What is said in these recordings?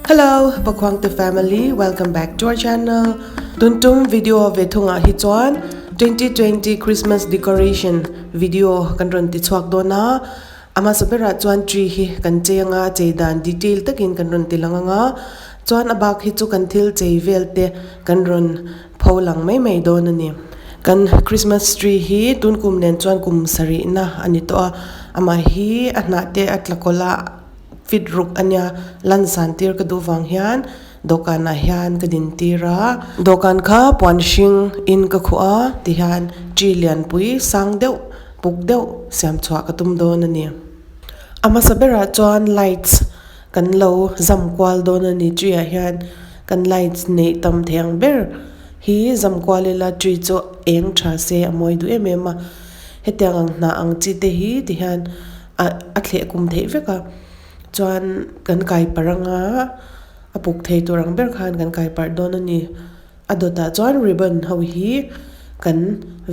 Hello Pakhuangte family welcome back to our channel tun tum video ve thungah hi chuan 2020 Christmas decoration video kan rawn ti chhuak dawn a a hmasa berah chuan tree hi kan chei anga chei dan detail takin kan rawn ti lang anga chuan a bak hi chu kan thil chei vel te kan rawn pho lang mai mai dawn a ni. Kan Christmas tree hi tun kum nen chuan kum sarihna a ni tawh a, amah hi a hnah te a tla kawlh a, fit ruk a nia, lan san tir ka duh vang hian dawhkanah hian ka din tir a, dawhkan kha puan hring in ka khuh a tihian tree lianpui sang deuh puk deuh siam chhuah ka tum dawn a ni. A hmasa berah chuan lights kan lo zam kual dawn a ni tree ah hian kan lights neih tam thei ang ber hi zam kual ila tree chu eng tha se a mawi duh em em a hetiang ang hnah ang chi te hi ti hian ah a thleh kum theih vek a chuan kan kai parh anga a puk thei tur ang ber khan kan kai parh dawn a ni. A dawtah chuan ribbon ho hi kan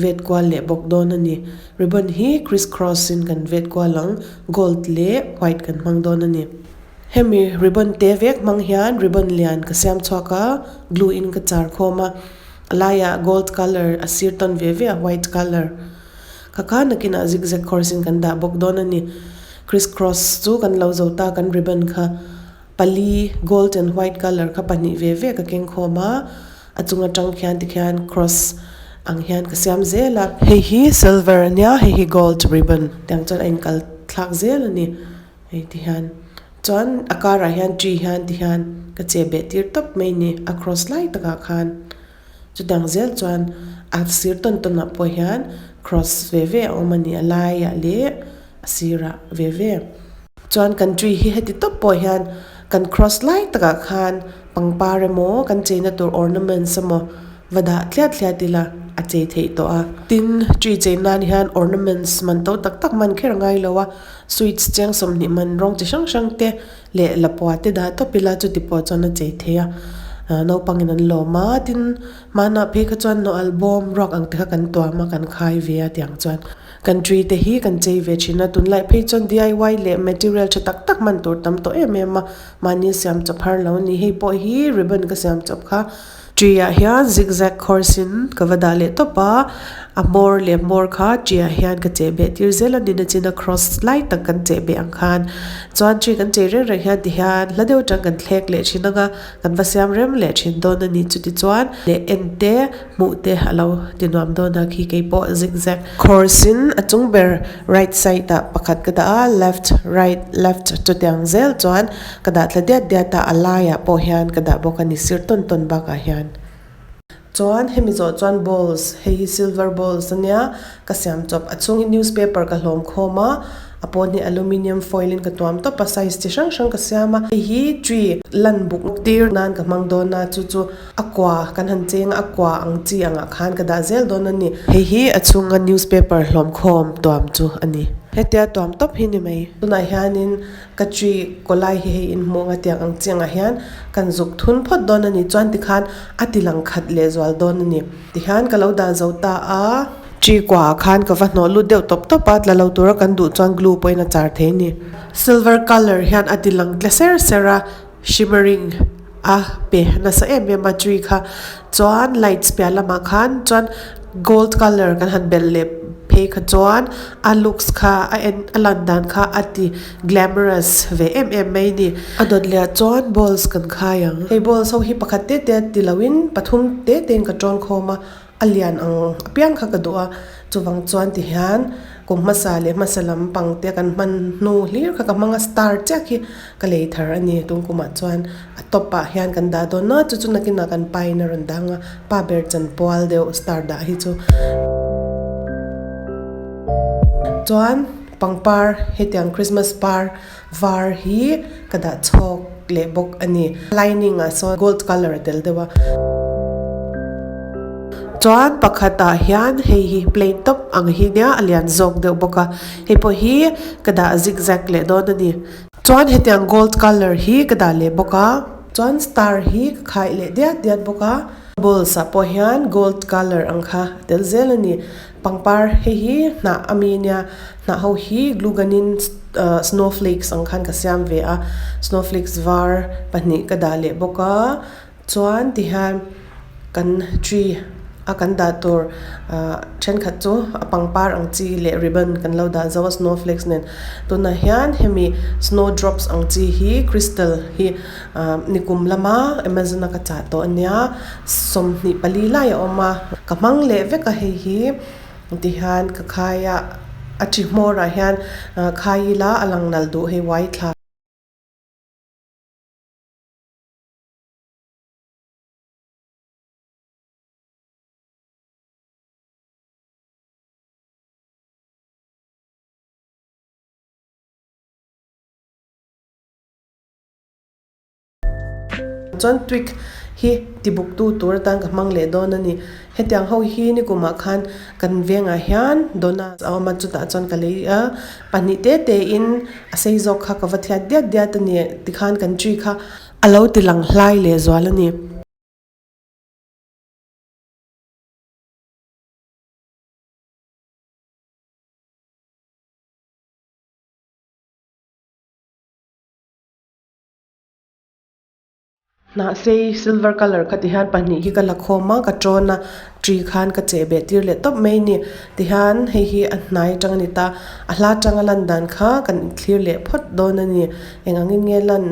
vet kual leh bawk dawn a ni. Ribbon hi criss cross in kan vet kual ang, gold leh white kan hmang dawn a ni. Hemi ribbon te vek hmang hian ribbon lian ka siam chhuak a, glue in ka char khawm a, a laiah gold colour a sir tawn ve ve a white colour kha kha nakinah zigzag course in kan dah bawk dawn a ni. Criss cross chu kan lo zo ta kan ribbon kha. Pali gold and white colour kha pahnih ve ve ka keng khawm a, a chung atang khian tikhian cross ang hian ka siam zel a. Hei hi silver a nia, hei hi gold ribbon tiang chuan a inkal thlak zel a ni hei tihian. Chuan a karah hian tree hian tihian ka che beh tir tawp mai a ni a cross lai takah khan. Chutiang zel chuan a sir tawn tawn ah pawh hian cross ve ve a awm a ni a laiah leh a sirah ve ve. Chuan kan tree hi heti tawp pawh hian kan cross lai takah khan pangpar emaw kan cheina tur ornaments emaw va dah thliat thliat ila a chei theih tawh a. Tin, tree chei nan hian ornaments man to tak tak man kher a ngai lo a, sweets cheng 20 man rawng chi hrang hrang te leh lapua te dah tawp ila chuti pawh chuan a chei thei a, naupangin an lawm a, tin hmanah phei kha chuan nawh album ruak ang te kha kan tuam a kan khai ve a tiang chuan kan tree te hi kan chei ve thin a, tunlai phei chuan D_I_Y leh material tha tak tak hman tur tam tawh em em a, mahni siam chawp har lo a ni, hei pawh hi ribbon ka siam chawp kha. Tree ah hian zigzag course in ka va dah leh tawp a, a hmawr leh hmawr kha tree ah hian ka cheh beh tir zel a ni na chin a cross lai tak kan cheh beh ang khan chuan tree kan chei reng reng hian ti hian hla deuh atang kan thlek leh thin ang a kan va siam rem leh thin dawn a ni chuti chuan leh en te hmuh te a lo ti nuam dawn a khi keipawh zigzag course in a chung ber right side ah pakhat ka dah a left right left chutiang zel chuan Ka dah thla diat diat a, a laiah pawh hian ka dah bawk a ni sir tawn tawn bakah hian. Chuan hemi zawh chuan balls, hei hi silver balls a nia, ka siam chawp. A chhung hi newspaper ka hlawm khawm a, a pawn hi aluminium foil in ka tuam tawp a, size chi hrang hrang ka siam a. Hei hi tree lan buk tir nan ka hmang dawn a, chu chu a kua kan han cheng a, a kua ang chi angah khan ka dah zel dawn a ni. Hei hi a chhunga newspaper hlawm khawm tuam chu a ni. Hetia tuam tawp hi ni mai. Tunah hianin Ka tree kaw lai hi hei in hmuh anga tiang ang chiangah hian kan zuk thun phawt dawn a ni chuan tikhan a ti lang khat leh zual dawn a ni. Tihian ka lo dah zo ta a. Tree kuaah khan ka va hnawh lut deuh tawp tawp a, tla lo tura kan duh chuan glue pawhin a char thei a ni. Silver colour hian a ti lang tle ser ser a, shimmering a pe nasa em em a tree kha. Chuan lights piah lamah khan chuan gold colour kan han belh leh phei kha chuan a looks kha a en a lan dan kha a ti glamorous ve em em mai a ni. A dawt leh ah chuan balls kan khai ang. Hei balls ho hi pakhat te te ti lo in pathum te te in ka tawn khawm a. A lian ang apiang kha ka duh a, chuvang chuan ti hian kum hmasa leh hmasa lam pang te kan hman hnu hlir kha ka hmang a, star chiah khi ka lei thar a ni tung kumah chuan a top ah hian kan dah dawn a, chu chu nakinah kan pa in a rawn dang a, pa ber chanpual deuh star dah hi chu. Chuan pangpar hetiang Christmas par var hi ka dah chhawk leh bawk a ni. Lining ah sawn gold colour a tel deuh a. Chuan pakhat ah hian hei hi plain tawp ang hi nia a lian zawk deuh bawk a. Hei pawh hi ka dah zigzag leh dawn a ni. Chuan hetiang gold colour hi ka dah leh bawk a. Chuan star hi ka khai leh diat diat bawk a. Balls ah pawh hian gold colour ang kha a tel zel a ni. Pangpar hei hi hnah a mi nia hnah ho hi glue gun in. Snowflakes ang khan ka siam ve a snowflakes var pahnih ka dah leh bawk a chuan tihian kan tree a kan dah tur ahh thenkhat chu a pangpar ang chi leh ribbon kan lo dah zo a snowflakes nen tunah hian hemi snow drops ang chi hi crystal hi ahh nikum lama amazon a ka chah tawh ania 24 lai a awm a ka hmang leh vek a hei hi. Tihian ka khai a, a chi hmawr ah hian khai ila a lang nalh duh hei uai thla. Chuan twig hi tibuk tu tur atan ka hmang leh dawn a ni. Hetiang ho hi nikumah khan kan vengah hian donuts a awm a chutah chuan ka lei a pahnih te te in a sei zawk kha ka va thiat diat diat a ni tikhan kan tree kha a lo ti lang hlai leh zual a ni. Hnah sei silver colour kha ti hian pahnih hi ka la khawm a ka tawn a tree khan ka cheh beh tir leh tawp mai a ni tihian hei hi a hnai atang a ni ta a hla atanga lan dan kha kan thlir leh phawt dawn a ni eng angin nge lan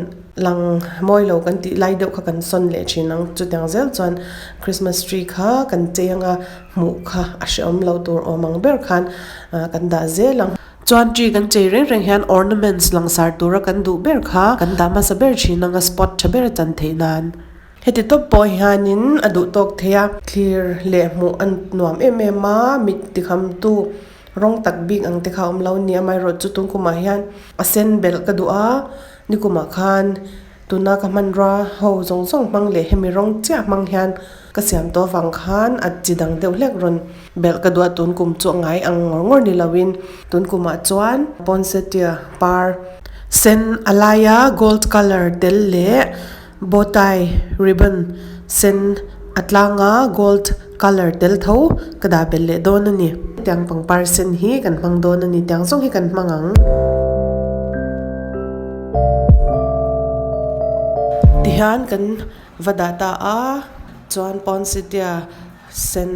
lang mawi lo kan tih lai deuh kha kan sawn leh thin ang chutiang zel chuan christmas tree kha kan chei anga hmuh kha a hrehawm lo tur awm ang ber khan kan dah zel ang. Chuan tree kan chei reng reng hian ornaments langsar tura kan duh ber kha kan dah hmasa ber thin anga spot tha ber a chan theih nan. Heti tawp pawh hianin a duh tawk thei a, thlir leh hmuh a nuam em em a, mit tikhamtu rawng tak bik ang te kha a awm lo nia amaherawhchu tun kumah hian a sen belh ka duh a, nikumah khan Tuna ka hmanrua ho zawng zawng hmang leh hemi rawng chiah hmang hian ka siam tawh avang khan a chi dang deuh hlek rawn belh ka duh a, tun kum chu a ngai ang ngawr ngawr ni loin tun kumah chuan poinsettia par sen a laia gold colour tel leh bow tie ribbon sen a tlanga gold colour tel tho ka dah belh leh dawn a ni. Tiang pangpar sen hi kan hmang dawn a ni, tiang zawng hi kan hmang ang. Tihian kan va dah ta a chuan poinsettia sen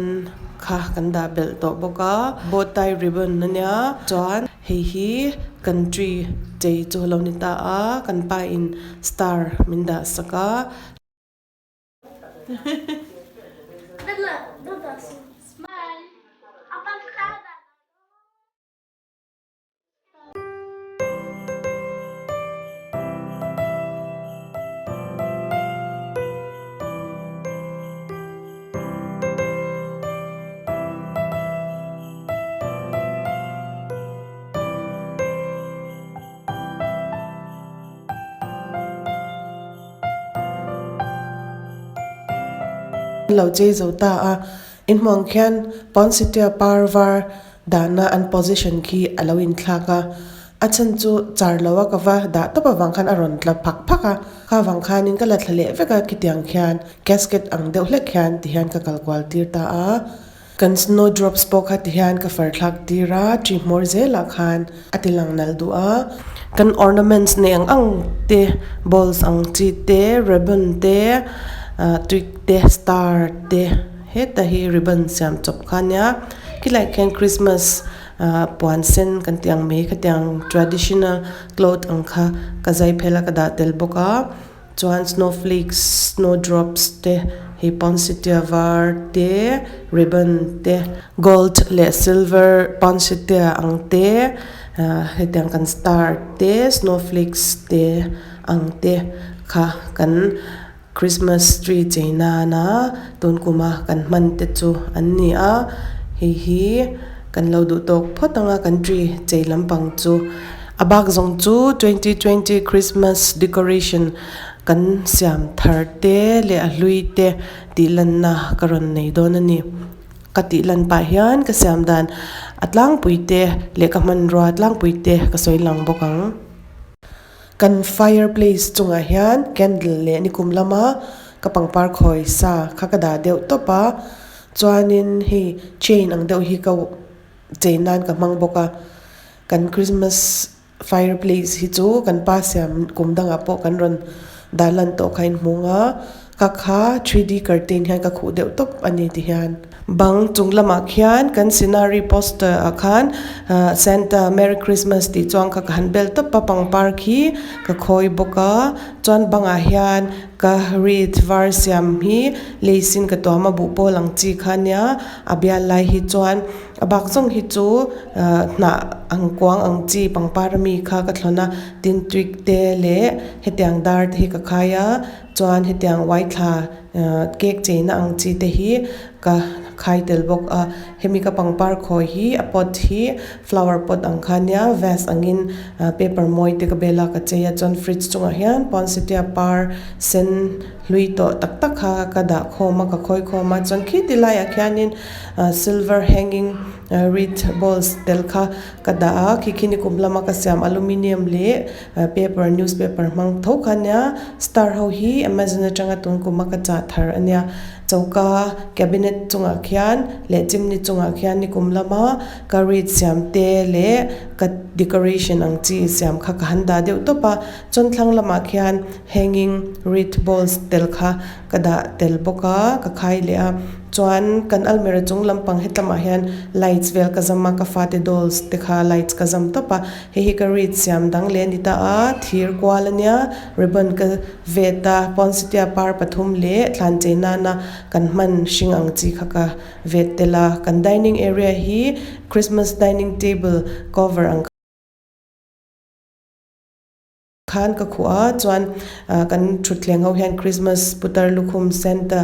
kha kan dah belh tawh bawk a bow tie ribbon a nia chuan hei hi kan tree chei chu a lo ni ta a kan pa in star min dah sak a. Lo chei zo ta a, inhmuh ang khian Poinsettia par var dahna an position khi a lo inthlak a, a chhan chu char lo a ka va dah tawp avang khan a rawn tla phak phak a, kha avang khanin ka la thla leh vek a khitiang khian casket ang deuh hlek hian tihian ka kal kual tir ta a, kan snow drops pawh kha tihian ka far thlak tir a, tree hmawr zelah khan a ti lang nalh duh a, kan ornaments nei ang ang te balls ang chi te ribbon te ah twig te star te. Heta hi ribbon siam chawp kha ania khilaiah khian christmas ah puan sen kan tih ang mai khatiang traditional cloth ang kha ka zai phel a ka dah tel bawk a chuan snowflakes snow drops te hei poinsettia var te ribbon te gold leh silver poinsettia ang te ah hetiang kan star te snowflakes te ang te kha kan. Christmas tree chei nana tun kuma kan hman te chu an ni a, hei hi kan lo duh tawk phawt ang a kan tree chei lampang chu a bak zawng chu 2020 Christmas decoration kan siam thar te leh a hlui te tih lanna ka rawn nei dawn a ni. Ka tih lan pah hian ka siam dan a tlangpui te leh ka hmanrua tlangpui te ka sawi lang bawk ang. Kan fire place chungah hian candle leh nikum lama ka pangpar khawi sa kha ka dah deuh tawp a chuanin hei chain ang deuh hi ka chei nan ka hmang bawk a kan christmas. Fireplace hi chu kan pa siam kum dangah pawh kan rawn dah lan tawh kha inhmung a ka kha 3D curtain hian ka khuh deuh tawp a ni ti hian. Bang chung lamah khian kan scenery poster ah khan ahh Santa Merry Christmas tih chuan kha ka han bel tawp a pangpar khi ka khawi bawk a chuan bangah hian ka wreath var siam hi lace in ka tuam a buhpawl ang chi kha ania a bial lai hi chuan. A bak zawng hi chu ahh hnah ang kuang ang chi pangpar ami kha ka thlawn a tin twig te leh hetiang dar te hi ka khai a chuan hetiang uai thla ahh cake cheina ang chi te hi ka khai tel bawk a hemi ka pangpar khawi hi a pot hi flower pot ang kha ania vase angin ahh paper mawi te ka bel a ka chei a chuan fridge chungah hian poinsettia par sen hlui tawh tak tak kha ka dah khawm a ka khawi khawm a chuan khiti laiah khianin silver hanging wreath balls tel kha ka dah a khi khi ni kum lama ka siam aluminium leh paper newspaper hmang tho kha ania star ho hi amazon atanga tun kuma ka chah thar ania choka cabinet chungah khian leh chimney chungah khian ni kum lama ka wreath siam te leh ka decoration ang chi siam kha ka han dah deuh tawp a chuan thlang lamah khian hanging wreath balls tel kha ka dah tel bawk a ka khai leh a chuan kan almirah chung lampang hetlamah hian lights vel ka zam a ka fate dolls te kha lights ka zam tawp a hei hi ka wreath siam dang leh a ni ta a thir kual ania ribbon ka vet a poinsettia par pathum leh thlan chei nana kan hman hring ang chi kha ka vet tel a kan dining area hi christmas dining table cover ang Khan ka khuh a chuan ah kan thutthleng ho hian Christmas putar lukhum Santa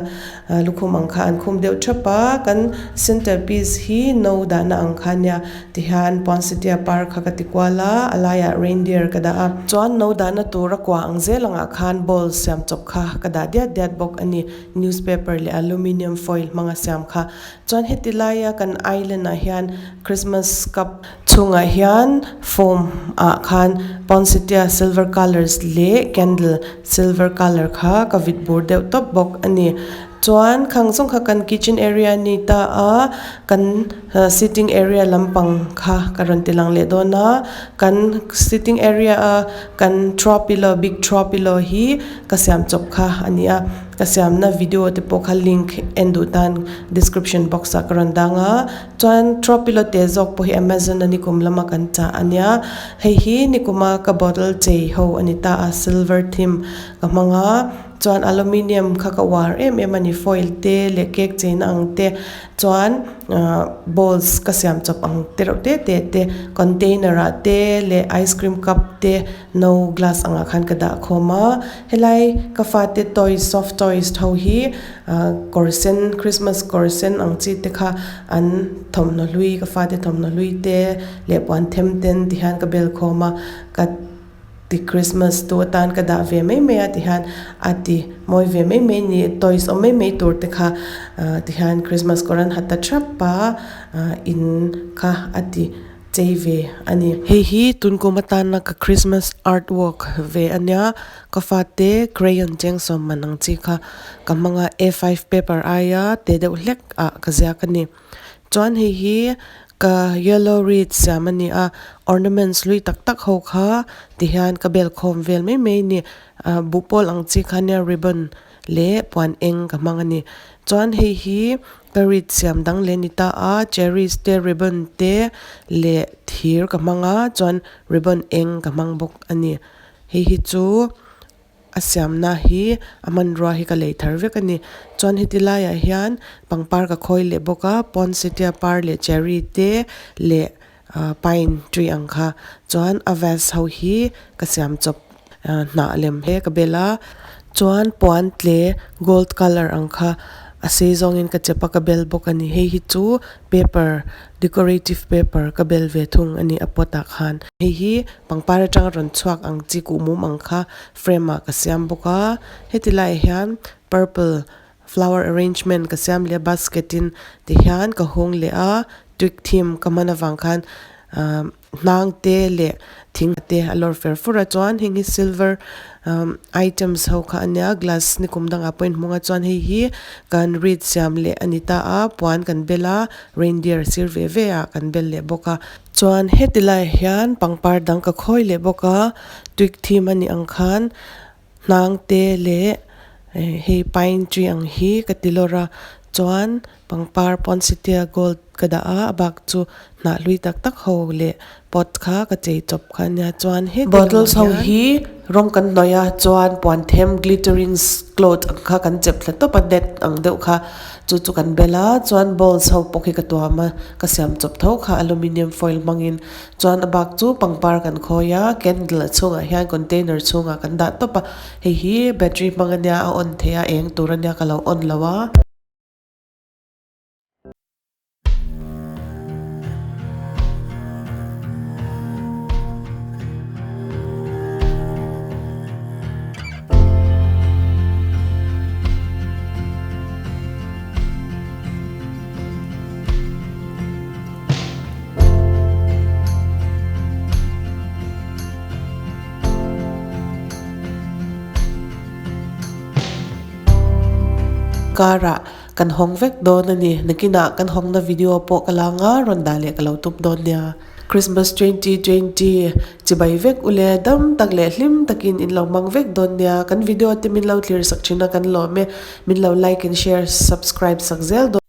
ah lukhum ang kha an khum deuh thap a kan center piece hi no dahna ang kha ania tihian poinsettia par kha ka ti kual a a laiah reindeer ka dah a chuan no dahna tura kua ang zel angah khan bowl siam chawp kha ka dah diat diat bawk a ni newspaper leh aluminium foil hmanga siam kha chuan heti laia kan island ah hian Christmas cup Chhungah hian foam ah khan poinsettia silver colours leh candle silver colour kha ka vit bur deuh tawp bawk a ni. Chuan khang zawng kha kan kitchen area a ni ta a kan sitting area lampang kha ka rawn ti lang leh dawn a kan sitting area a kan throw pillow big throw pillow hi ka siam chawp kha a ni a ka siamna video te pawh kha link en duh tan description box ah ka rawn dang a. Chuan throw pillow te zawk pawh hi Amazon a nikum lama kan chah a nia. Hei hi nikuma ka bottle chei ho a ni ta a silver theme ka hmang a chuan aluminium kha ka uar em em a ni foil te leh cake cheina ang te chuan ahh bowls ka siam chawp ang te reuh te te te container ah te leh ice cream cup te no glass angah khan ka dah khawm a helai ka fate toys soft toys ho hi Ahh kawr sen christmas kawr sen ang chi te kha an thawmhnaw hlui ka fate thawmhnaw hlui te leh puan them ten ti hian ka bel khawm a ka ti christmas tu atan ka dah ve mai mai a ti hian a ti mawi ve mai mai a ni toys awm mai mai tur te kha ahh ti hian christmas kawr an ha ta thap a ahh in kha a ti. Chei ve a ni. Hei hi tunkum atana ka Christmas art work ve a nia, ka fate crayon cheng sawm man ang chi kha ka hmang a A five paper aia te deuh hlek ah ka ziak a ni. Chuan hei hi ka yellow wreath siam a ni a, ornaments hlui tak tak ho kha ti hian ka bel khawm vel mai mai a ni. Ah buhpawl ang chi kha nia ribbon leh puan eng ka hmang a ni. Chuan hei hi ka wreath siam dang leh a ni ta a cherries te ribbon te leh thir ka hmang a chuan ribbon eng ka hmang bawk a ni hei hi chu a siamna hi a hmanrua hi ka lei thar vek a ni chuan heti laiah hian pangpar ka khawi leh bawk a poinsettia par leh cherry te leh ah pine tree ang kha chuan a vase ho hi ka siam chawp ah hnah lem he ka bel a chuan puan tle gold colour ang kha a sei zawngin ka chep a ka bel bawk a ni hei hi chu paper decorative paper ka bel ve thung a ni a pot ah khan hei hi pangpar atanga rawn chhuak ang chi kuhmum ang kha frame ah ka siam bawk a heti laiah hian purple Flower arrangement ka siam leh a basket in ti hian ka hung leh a twig theme ka hman avang khan ahh hnang te leh thing te a lawr fer fur a chuan heng hi silver. Umm items ho kha ania glass ni kum dangah pawh in hmung a chuan hei hi kan wreath siam leh a ni ta a puan kan bel a reindeer sir ve ve ah kan bel leh bawk a chuan heti laiah hian pangpar dang ka khawi leh bawk a twig theme a nih ang khan hnang te leh hei pine tree ang hi ka ti lawr a chuan pangpar poinsettia gold ka dah a a bak chu hnah hlui tak tak ho leh pot kha ka chei chawp kha ania chuan heti lamah hian bottles ho hi rawng kan hnawih a chuan puan them glittering cloth ang kha kan chep thla tawp a net ang deuh kha chu chu kan bel a chuan bowls ho pawh khi ka tuam a ka siam chawp tho kha aluminium foil hmangin chuan a bak chu pangpar kan khawi a candle a chhungah hian container chhungah kan dah tawp a hei hi battery hmang ania a on theih a eng tur ania ka lo on lo a. Karah kan hawng vek dawn a ni. Nakinah kan hawngna video pawh ka la anga rawn dah leh ka lo tum dawn nia. Christmas 2020 chibai vek ule dam tak leh hlim takin in lo hmang vek dawn nia. Kan video te min lo thlir sak thin a kan lawm e. Min lo like and share subscribe sak zel dawn.